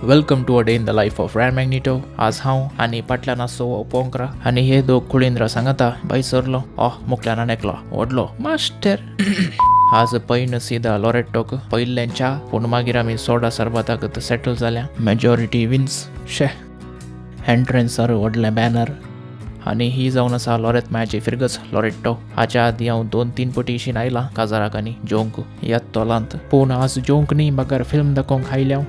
Welcome to a day in the life of Ryan Magnito. आज हांव आनी पाटल्यान आसो हो पोंकरा आनी हे दोग कुळिंद्रा सांगता भाई सरलो ऑह मुखल्यान आनी एकलो व्हडलो मास्टर. आज पैन सीधा लॉरेटोक पयल्लें च्या, पूण मागीर आमी सोडा सरबताक सेटल जाल्या. Majority Vince. शे एंट्रन्सार व्हडलें बॅनर आनी ही जावन आसा लॉरेत मायाची फिरगज लॉरेट्टो. हाच्या आदी हांव 2-3 पटी आयला काजाराक आनी जेवंक यात तोलांत, पूण आज जेवंक न्ही बगर फिल्म दाखोवंक आयल्या.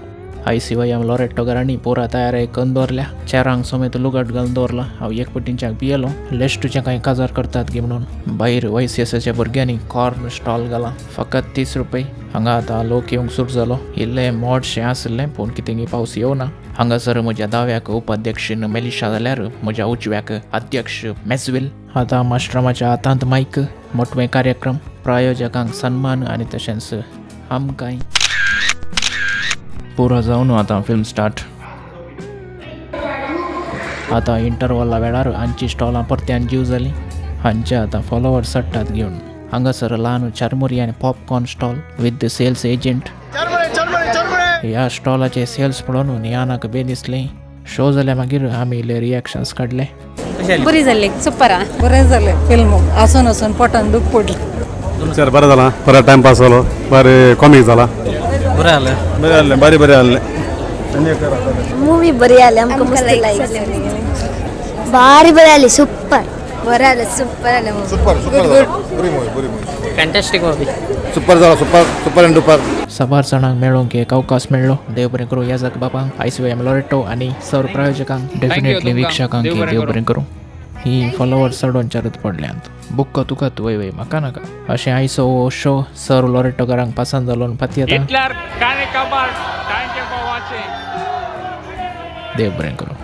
आय सिवाय हांव लॉरेट्टो घरांनी पोरा तयार करून दवरल्या, चेरांक समेत लुगट घालून दवरला. हांव एक पटींच्याक पियेलो लेस्टूचें कांय काजार करतात गी म्हणून. भायर वायसीएसाच्या भुरग्यांनी कॉर्न स्टॉल घाला, फकत 30 रुपये. हांगा आतां लोक येवंक सुरू जालो. इल्लें मोडशें आसलें पूण कितें पावस येवना. हांगासर म्हज्या दाव्याक उपाध्यक्ष मेलिशा जाल्यार म्हज्या उजव्याक अध्यक्ष मेजविल. आतां मास्टरामाच्या हातांत मायक, मोटवे कार्यक्रम, प्रायोजकांक सन्मान आनी तशेंच आमकांय पुरो जावन आतां फिल्म स्टार्ट. आतां इंटरवला वेळार हांची स्टॉलां परत्यान जीव जालीं. हांचे आतां फॉलोवर्स चडटात घेवन. हांगासर ल्हान चरमुरी आनी popcorn stall with the sales agent. ह्या स्टॉलाचे सेल्स पळोवन नियानाक बे दिसलें. शो जाल्या मागीर आमी इल्ले रिएक्शन्स काडले. बरी जाल्ली, सुपर. बरें जालें फिल्म, आसून आसून पोटान दूख पडली. पिक्चर बरें जाला, बरो टायम पास जालो, बरें कॉमीक जाला. बरें जालें, बरें जालें, बरें बरें जालें. मूवी बरी आली, आमकां मस्त लायक. भारी बरी आली, सुपर बरें आलें, सुपर आलें movie. Super super बरी मूवी, बरी मूवी, फॅन्टॅस्टीक मूवी. सुपर जाला, सुपर सुपर अँड डुपर. साबार जाणांक मेळोंक एक अवकाश मेळ्ळो. देव बरें करूं याजक बाबांक, आयसीवायएम लॉरेटो आनी सर प्रायोजकांक, डेफिनेटली वीक्षकांक देव बरें करूं. ही फॉलोवर्स चडोवन चारत पडल्यांत. बुक्को तुकात वय वय म्हाका नाका. अशें आयचो हो शो सर लॉरेटोकारांक पसंत जालो पातयेता. Hitler, Kane Kabar, thank you for watching. देव बरें करूं.